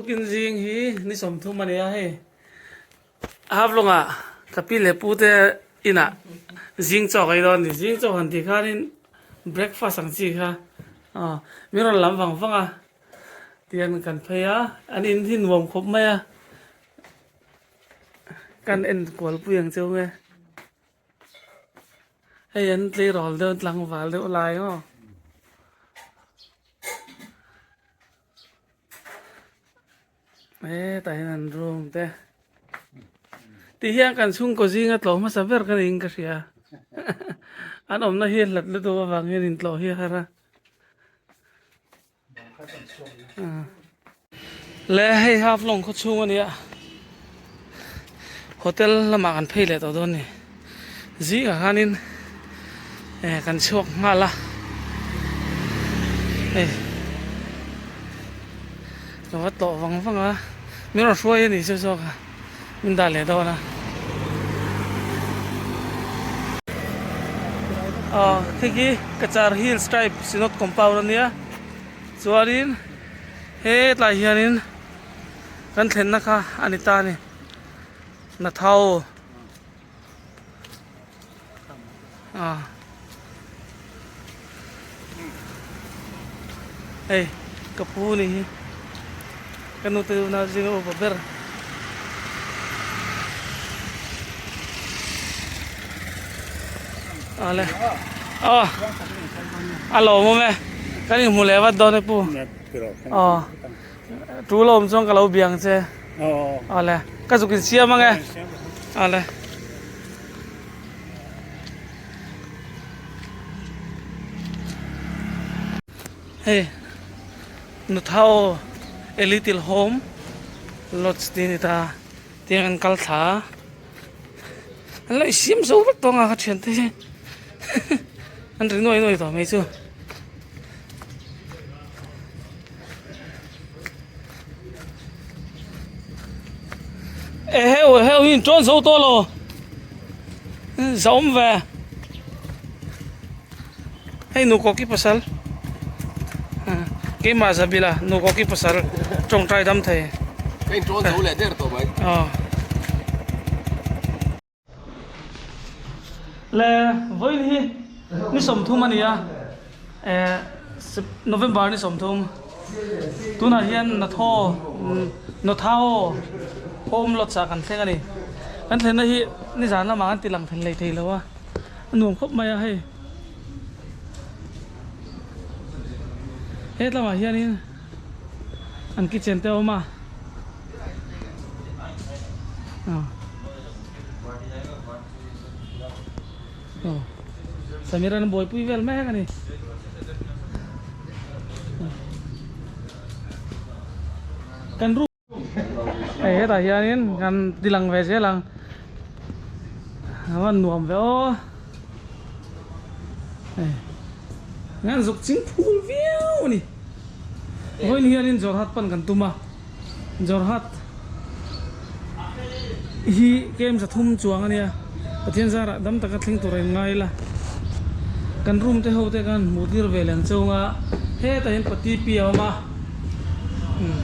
Tukin zing hi ni 30 a nia hei. Haflong ah ka pi leh pu te inah zing chaw ka ei dawn a ni. Zing chaw han tih khanin breakfast ang chi kha aw min rawn lam vang vang a tihian kan phei a, an in hi nuam khawp mai a, kan en kual pui ang cheu nge. Hei an tleirawl deuh an tlangval deuh lai maw. Hetah hian an room te ti hian kan chhungkaw zinga tlawh hmasa ber ka niin ka hria an awmna hi hlat lutuk avang hian intlawh hi a har a le hei half long khaw chhung a nia hotel lamah kan phei leh tawh dawn a ni zingah khanin eh kan chhuak nghal a hei ka va tlawh vang vang a min rawn hruai a ni chu zawk a min dah leh dawn a aw hei hi Cachar Hills Tribe Synod Compound a nia chuanin hetlai hianin kan thlenna kha a ni ta a ni Nathao. À. Hei ka pu ni hi ka nu te unau zinga upa ber. Awle aw a lawmawm e kan inhmu leh vat dawn e pu aw tu lawm chuan ka lo biang che awle ka zuk insiam ang e awle. Hei Nuthao a little home lodge tih a ni ta tiang an kal thla a an lo insiam zo vek tawh ang a ka thiante hi an ri nuai nuai tawh mai chu. Eheu eheu hi in tawn zo tawh lo zahawm ve hei nu kawki pasal keimah zabila nu kawki pasal tawngtai dam thei ka in tawn zo leh der tawh mai aw Le vawiin hi ni 30 a ni a eh November ni 30 tunah hian Nathaw Nawthao Home Lodge ah kan thleng a ni kan thlenna hi nizan lamah kan ti lang then lei thei lo a a nuam khawp mai a hei hetlamah hianin an kitchen te a awm a. Samir an buaipui vel mek a ni. Kan room hei hetah hianin kan ti lang ve zel ang a van nuam ve aw hei an zuk ching phul viau a ni vawiin hianin Jorhat pan kan tum a. Jorhat hi kem 300 chuang a nia Pathian zarah dam taka thleng tur a in ngai ila kan room te ho te khan hmuh tir ve leh ang cheu anga hetah hian pati pi a awm a umm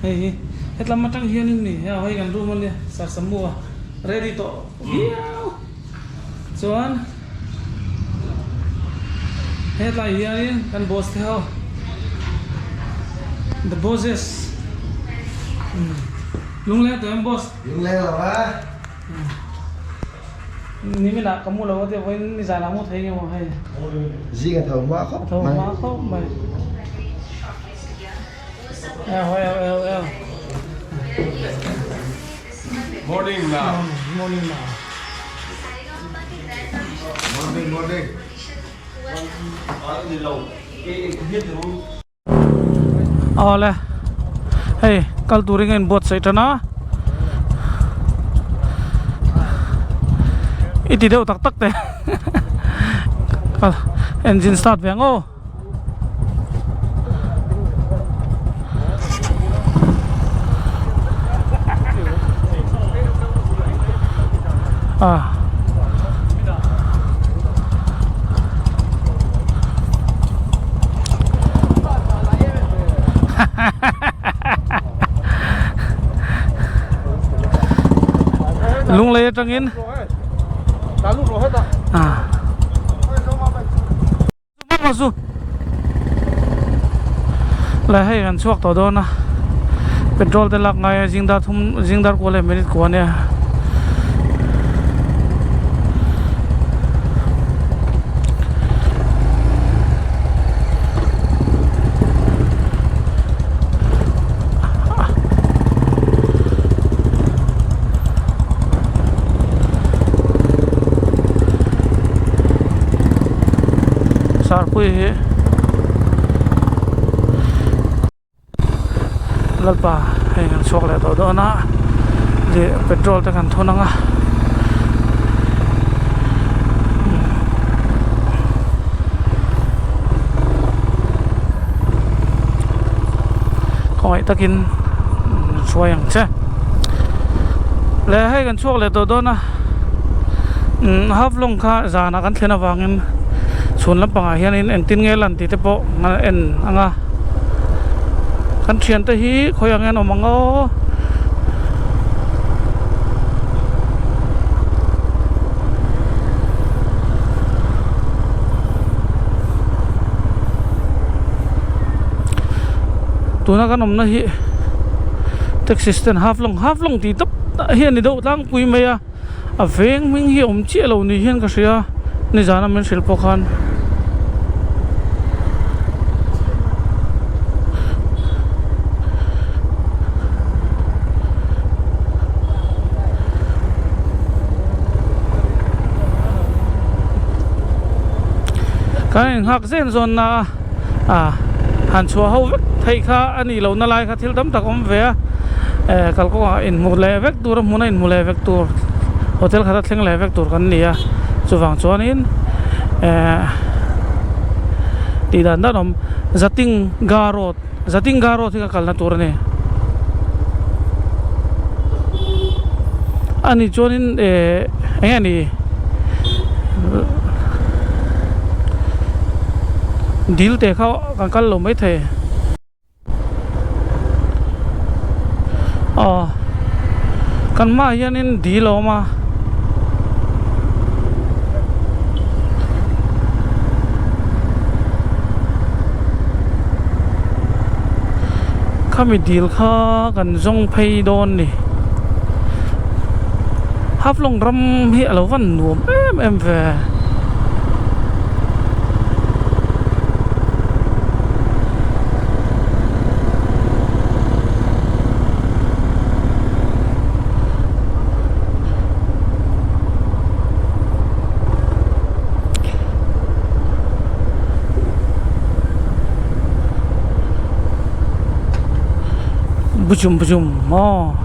hei hi hetlam atang hianin ni hei hei kan room a nia sarsamua ready tawh viau chuan hetlai hianin kan boss te ho the bosses lungleng tawh em boss lungleng lo va niminah ka mu lo a tia vawiin nizanah mu thei nge maw hei zing a tho hma khawp mai tho hma khawp mai eo eo eo eo Morning now. Morning now. Morning, morning. Awle hei kal turin ka in buatsaih tan a i ti deuh tak tak te engine start ve ang aw. Ah. Lunglei atangin Chu le hei kan chhuak tawh dawn a petrol te lak ngai a zing dar thum zing dar kual leh minute kua ania. Sarpui hi Lalpa hei kan chhuak leh tawh dawn a leh petrol te kan thun ang a. Khawngaih takin hruai ang che le hei kan chhuak leh tawh dawn a umm Haflong kha zanah kan thlen avangin chhun lampangah hianin engtin nge lan tih te pawh a en ang a kan thiante hi khawi ang hian awm ang aw. Tuna kan awmna hi taxi stand half long half long tih tawp hi a ni deuh tlangpui mai a a veng hming hi a awm chiah lo ni hian ka hria nizana min hrilh pawh khan. Kan inghak zen zawn na a han chhuah ho vek theih kha a nih lohna lai kha thil tam tak a awm ve a eh kalkawngah inhmu leh vek tur a hmuna inhmu leh vek tur hotel khata thleng leh vek tur kan ni a chuvang chuanin eh tih dan dan a awm Jatinga road Jatinga road hi ka kalna tur a ni ani chuanin eh eng nge ni dil te kha kan kal lo maithei. Aw kan hmaah hianin dil a awm a. Khami dil kha kan zawng phei dawn ni. Haflong ram hi a lo van nuam em em ve. Bujum bujum maw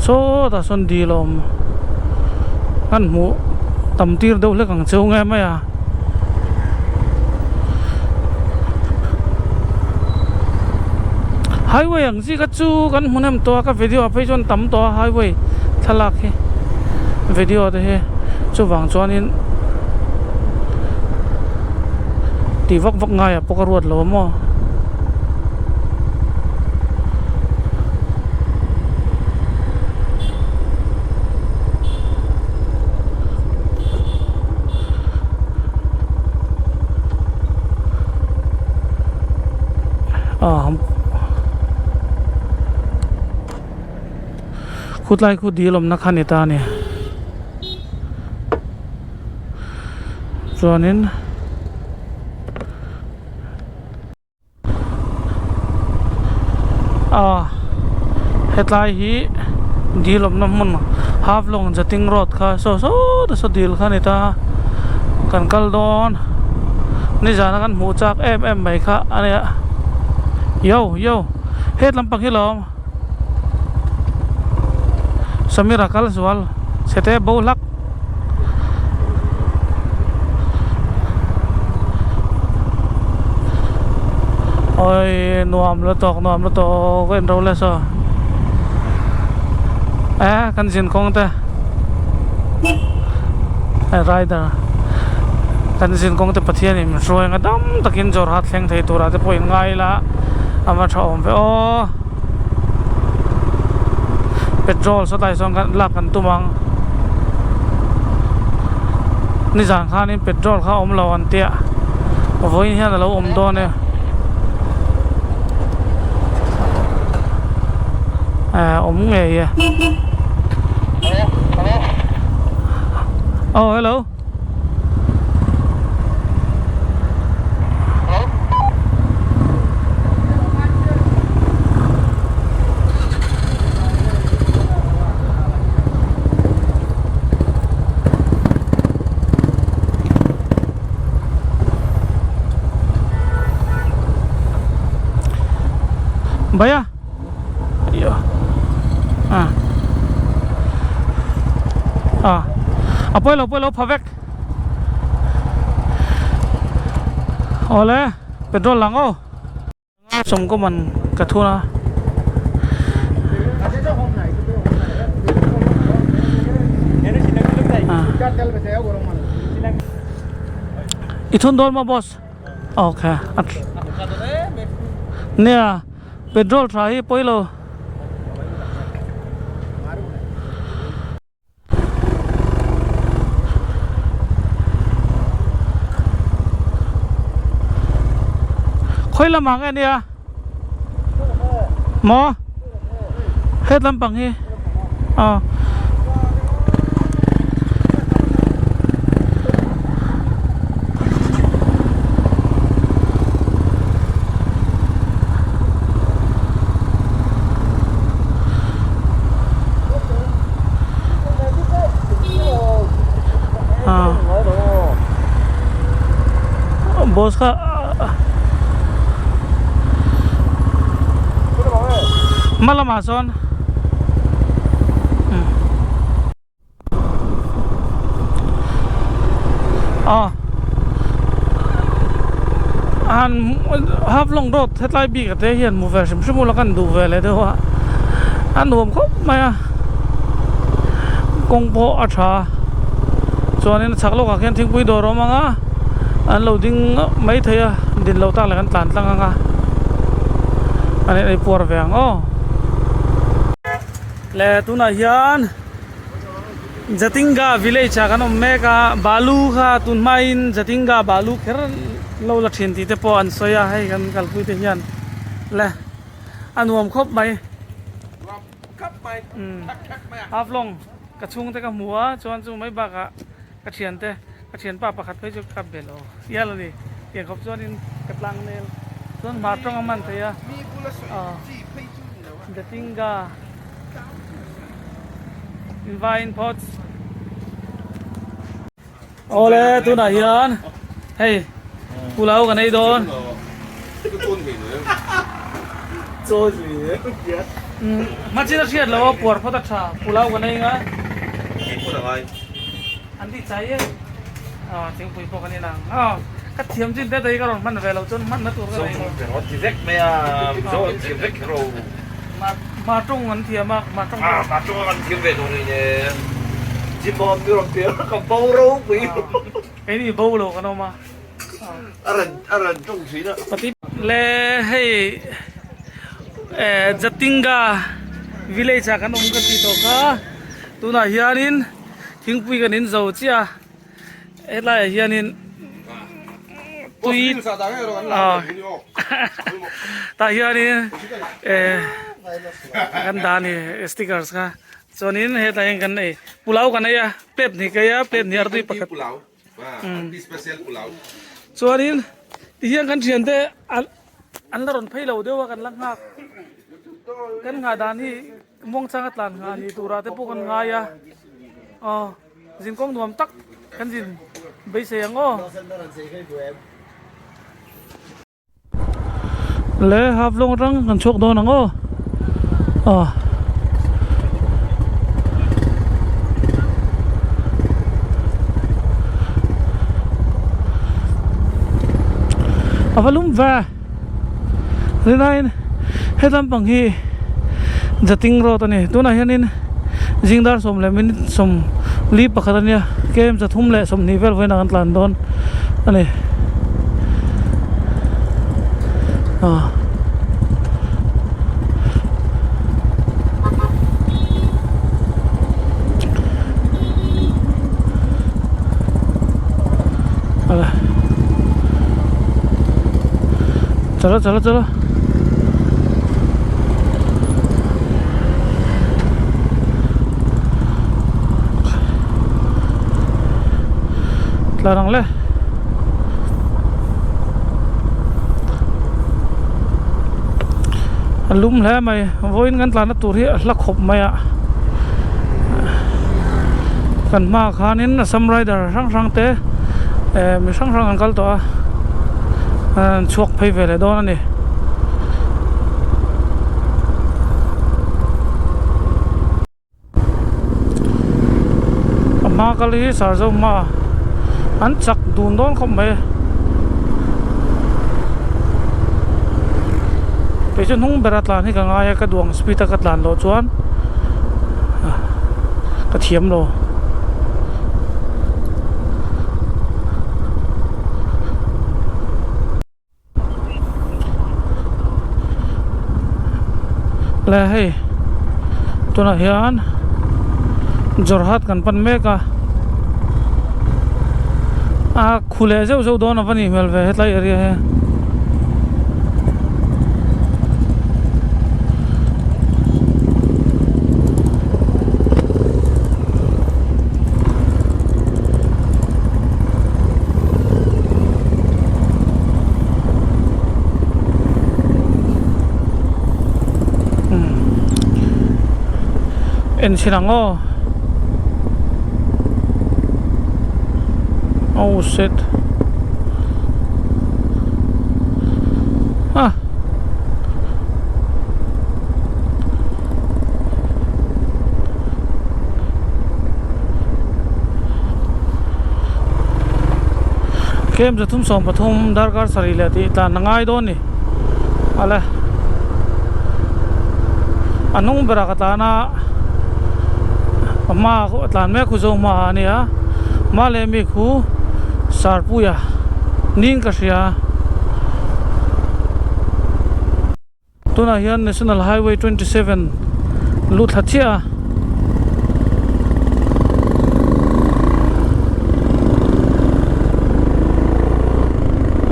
sawtah sawn dil a awm kan hmuh tam tir deuh hlek ang cheu nge mai a. Highway ang chi kha chu kan hmu hnem tawh a ka video ah phei chuan tam tawh a highway thlalak hi video te hi chuvang chuanin tih vak vak ngaiah pawh ka ruat lo a maw. Khutlai khu dil awmna kha ni ta a ni chuanin. A hetlai hi dil awmna hmun half long jating road kha saw saw te saw dil kha a ni ta kan kal dawn nizan a kan hmuh chak em em mai kha a nia yo yo het lampang hi lawm Samira kal zual chhete bo hlak. Oi nuam la tawk nuam la tawk a inro leh saw eh kan zin kawng te eh rider kan zin kawng te Pathian in min hruai anga dam takin Jorhat thleng thei turah te pawh in ngai ila a va tha awm ve aw. Petrol sawtlai sawn khan lak kan tum ang. Nizan khanin petrol kha a awm lo an tia vawiin hian a lo awm dawn e. Eh awm ngei e. Oh hello. Bhaiya ah ah a pawi lo pawi lo pha vek awle petrol lang aw. Sawmkaw man ka thun a. I thun dawn maw boss? Okay. Nia petrol tha hi pawi lo. Khawi lamah nge nia maw het lampang hi aw. Boss kha hma lamah sawn Aw han half long road hetlai bik ah te hian hmu ve hrim hrim ula kan duh ve leh deuh a a nuam khawp mai a kawng pawh a tha chuanin a chhak lawkah khian thingpui dawr a awm ang a an lo ding maithei a din loh tak leh kan tlan tlang ang a an in ei puar ve ang aw. Le tunah hian Jatinga village ah kan awm mek a balu kha tun hmain Jatinga balu kher lo la thin tih te pawh an sawi a hei kan kalpui te hian le a nuam khawp mai umm half long ka chhung te ka hmu a chuan chu mai bakah ka thian te ka thianpa pakhat phei chu ka be lo hial a ni tiang khawp chuanin ka tlang nel chuan hmar tawng a man thei a aw Jatinga. Invine pots Awle tunah hian hei pulau kan ei dawn hmachin a hriat loh a puar phawt a tha pulau kan ei nga an ti chai e aw thingpui pawh kan inang aw ka thiam chin te te hi ka rawn hman ve loh chuan hmanna tur ka nei lo. Ma tawng an thiam a, ma tawng. Ah, ma tawng an thiam ve dawn nen. Jimon mi rawn tel ka bo ropui. Kei ni bo lo kan awm a. A ran a ran tawng thin a. Pati le hei eh Jatinga village ah kan awm ka ti tawh kha. Tunah hianin thingpui kan in zo chiah a. Helai ah hianin tui ah tah hianin eh kan dah a ni stickers kha chuanin hetah hian kan ei pulao kan ei a plate hnih ka ei a plate hnih artui pakhat chuanin tihian kan thiante an an la rawn phei lo deuh a kan la nghak kan nghah dan hi muangchang a tlan nghah ni turah te pawh kan ngai a aw. Zinkawng nuam tak kan zin beisei ang aw. Le half long atang kan chhuak dawn ang aw. Aw. A va lum ve. Rinain helam pang hi Jating road a ni tunah hianin zingdar sawm leh minute sawm li pakhat a nia kem chathum leh sawmhnih vel vawiinah kan tlan dawn a ni ah. Chalo chalo chalo. Tlar ang le. A lum hle mai vawiin kan tlanna tur hi a hla khawp mai a kan hmaah khanin Assam rider hrang hrang te eh mi hrang hrang an kal tawh a an chhuak phei ve leh dawn a ni. A hma kal hi Sarzo hma an chak dun dawn khawp mai kei chu hnung bera tlan hi ka ngai a ka duh ang speed a ka tlan loh chuan ka thiam lo. Le hei tunah hian Jorhat kan pan mek a a khu leh zeuh zeuh dawn a va nih hmel ve hetlai area hi. En chhin ang aw oh shit ah Tlem 373 darkar sarih leh tih tlan a ngai dawn ni ale a hnung berah ka tlan a a hma a tlan mek khu zawng hmaah a nia hma leh mi khu sarpuia niin ka hria. Tunah hian National Highway 27 lu thla chiah a.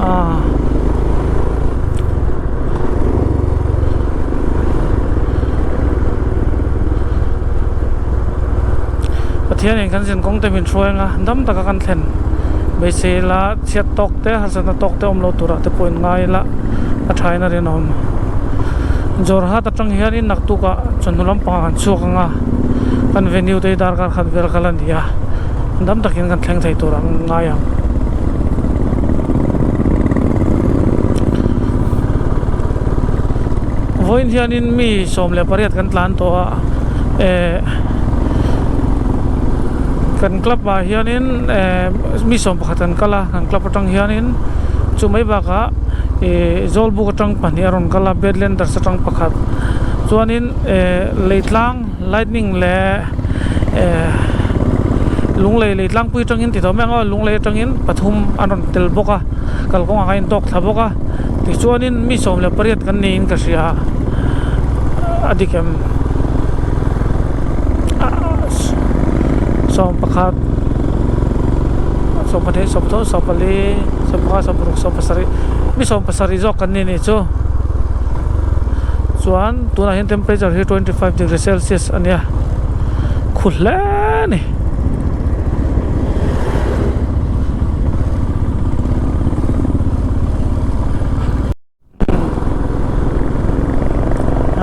Ah. Pathianin kan zin kawng te min hruai anga dam taka kan thlen beisei la chhiat tawk te harsatna tawk te awm lo turah te pawh in ngai ila. a thain a rinawm Jorhat atang hianin naktukah chawhnu lampangah kan chhuak ang a kan venue te hi darkar khat vel kal a ni a dam takin kan thleng thei tur ang ngai ang. Vawiin hianin mi 18 kan tlan tawh a eh kan club ah hianin eh mi 11 kan kal a kan club atang hianin chu mai bakah. Ihh Zawlbuk atang pahnih a rawn kal a Badlanders atang pakhat chuanin ehh leitlang lightning leh ehh lunglei leitlangpui atangin ti tawh mai ang aw lunglei atangin pathum an rawn tel bawk a kalkawngah khan a intawk thla bawk a tichuanin mi 18 kan niin ka hria a dik em 11 12 13 14 sawmpanga sawmparuk sawmpasarih mi sawmpasarih zawk kan ni nih chu chuan tunah hian temperature hi 25 degree celsius a nia khu hle a ni.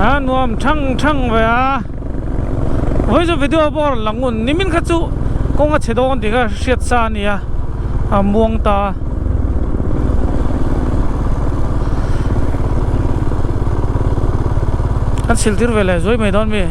A nuam thang thang ve a vawi chu video pawh a rawn lang ngun nimin kha chu kawng a chhe dawn tih kha hriat sa a ni a a muang ta a. Kan sil tir ve leh zuai mai dawn mi.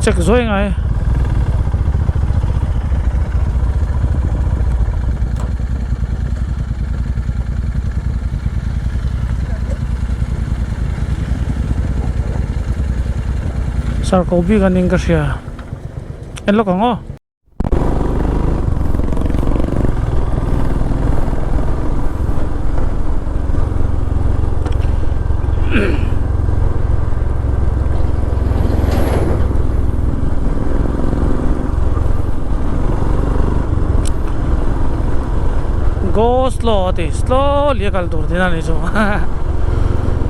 Check zuai ngai. Sar ko bik a ning ka hria en lawk ang aw. Go slow a ti slowly a kal tur tihna a ni chu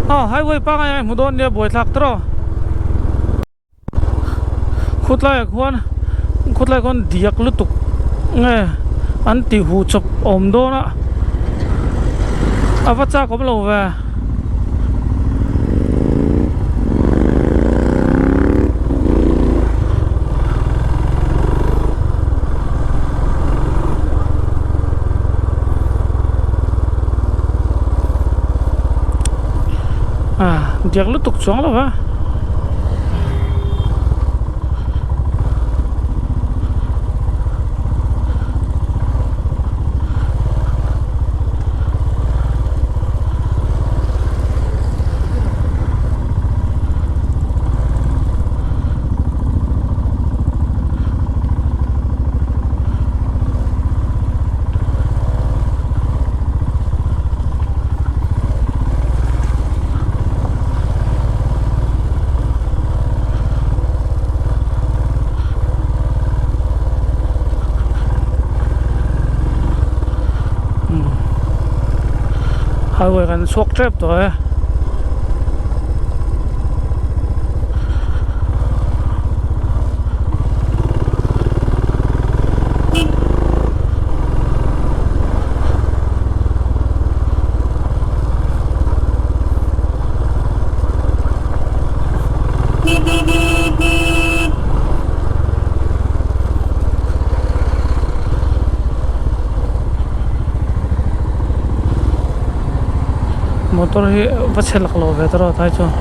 aw highway pangai a hmu dawn nia buaithlak tawh khutlaiah khuan khutlaiah khuan diak lutuk nge an ti huh chawp awm dawn a a va chak awm lo ve. Diak lutuk chuang lo va. Highway kan chhuak tep tawh e. Motor hi va chhe lak lo ve ta rawh tai chuan.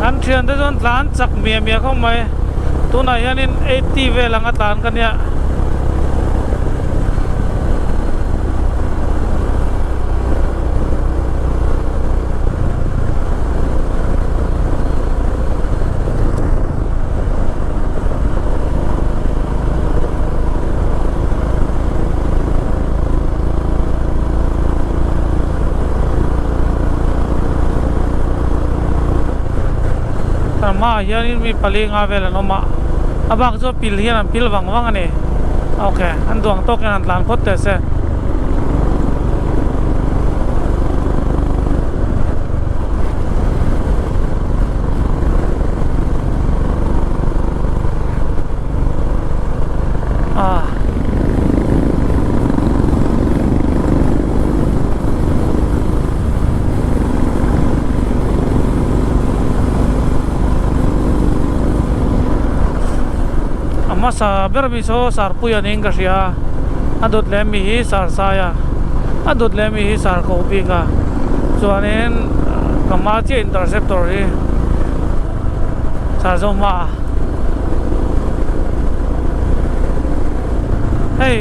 An thian te chuan tlan chak miah miah khawp mai tunah hianin eighty vel anga tlan ka nia. Hmaah hianin mi pali nga vel an awm a a bak chu a pil hian an pil vang vang a ni ok an duang tawk hian an tlan phawt teh se. A hmasa ber mi saw sarpui a niin ka hria a a dawt leh mi hi sarsai a a dawt leh mi hi sar ko bik a chuanin ka hma chiah interceptor hi sar zo hma a. Hei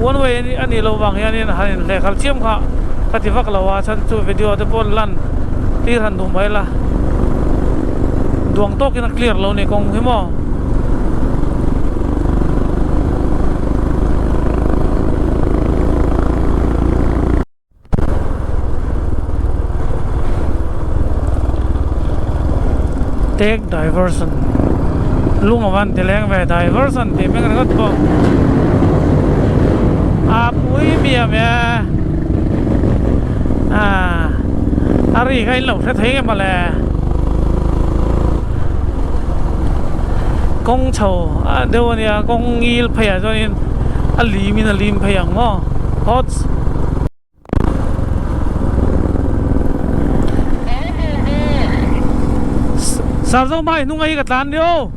one way a nih loh vang hianin han inhlehkhalh chiam kha ka ti vak lo a chhan chu video te pawh lan tir han duh mai la duang tawkin a clear lo ni kawng hi maw. Take diversion lung a van ti leng ve diversion tih hming ringawt pawh a pui miam e ah a ri kha in lo hre thei nge mawle kawng chho deuh a nia kawng ngil phei ah chuanin a lim in a lim phei ang maw hawts. Sar zo mai hnung a hi ka tlan dio.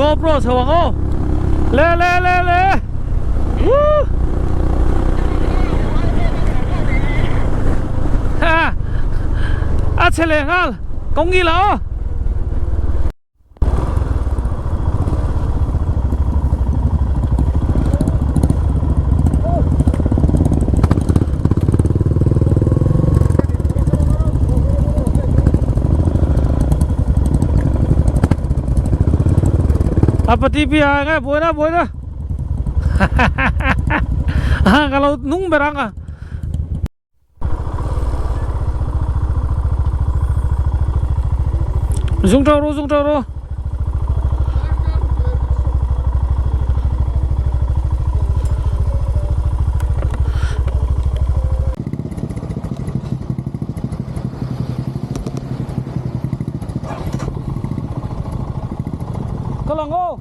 GoPro chho ang aw le le le le woo ha a chhe leh nghal kawng ngil ah aw. Apa TV a nge buaina buaina ka lo nung ber ang a. Zung tho ru zung tho ru. Ka lang aw.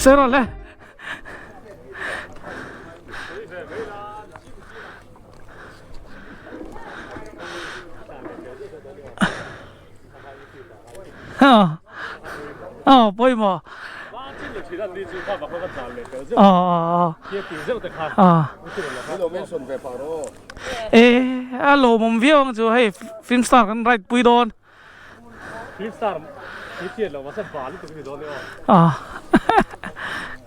Sawi rawh le. Aw pawimawh. E a lawmawm viau ang chu hei film star kan ride pui dawn.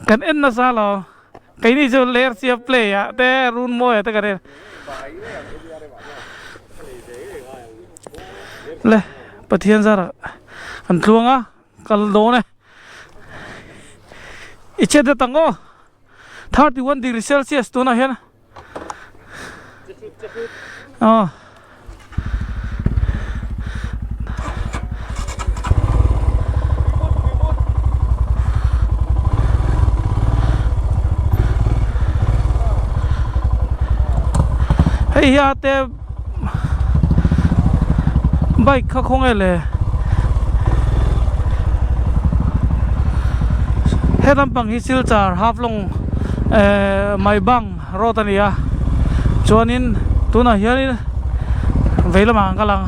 Kan en nasa lo keini chu lersia play ah te runmawi ah te kan en. Le Pathian zara kan tluang a kal dawn e i chet dat ang aw 31 degree celsius tunah hian aw hei hi a te bike kha khaw nge le he lampang hi silchar half long ehh mai bang road a ni a chuanin tunah hianin vei lamah an kal ang.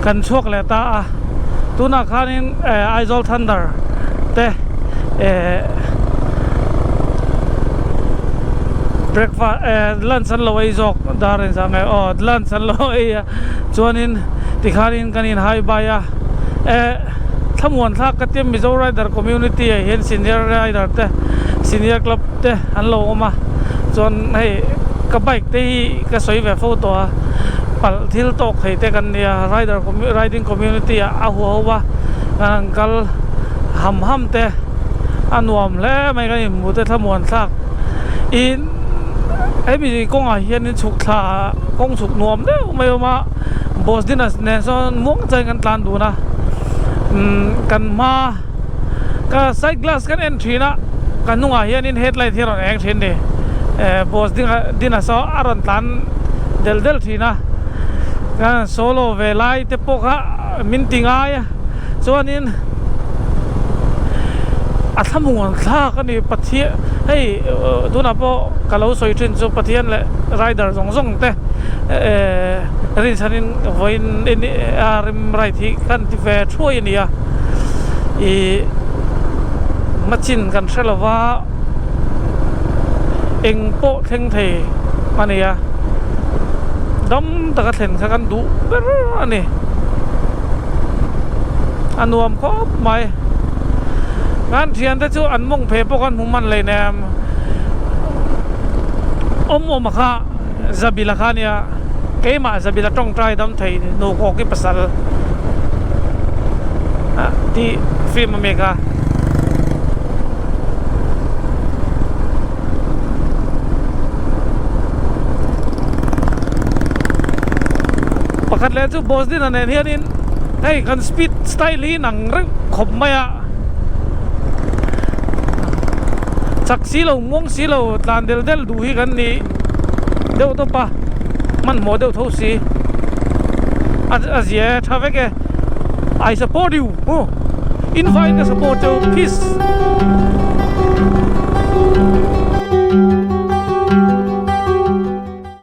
Kan chhuak leh ta a, tunah khanin Aizawl Thunder te breakfast lunch an lo ei zawk dar in zah nge aw lunch an lo ei a chuanin tikhanin kan in hai bai a thlamuan thlak ka tia Mizo Rider Community ah hian senior rider te senior club te an lo awm a chuan hei ka bike te hi ka sawi ve fo tawh a palh thil tawk thei te kan nia rider riding community ah a huah ho a kan han kal ham ham te a nuam hle mai kan inhmu te thlamuan thlak in hemi kawngah hianin chhuk thla kawng chhuk nuam deuh mai a awm a boss dinner nen sawn muang changin kan tlan dun a umm kan hma ka side glass kan en thin a ka hnungah hianin headlight hi a rawn eng thin a ni eh boss dinner saw a rawn tlan del del thin a ka solo ve lai te pawh kha min ti ngai a chuanin a thlamuan thlak a ni Pathian hei tunah pawh ka lo sawi thin chu Pathian leh rider zawng zawng te eh rinchhanin vawiin a rim ride hi kan ti ve thuai a ni a ih machin kan hre lova eng pawh thleng thei a ni a dam taka thlen kha kan duh ber a ni a nuam khawp mai kan thiante chu an mawng phe pawh kan hmu hman lei nem awm awm a kha Zabila kha nia keimah Zabila tawngtai dam thei nukhawk i pasal tih film a mi kha. Pakhat leh chu boss dinner nen hianin hei kan speed style hi inang reuh khawp mai a chak si lo muang si lo tlan del del duh hi kan ni deuh tawp a hmanhmawh deuh tho si a zia e tha vek e I support you. Invite ka support cheu peace.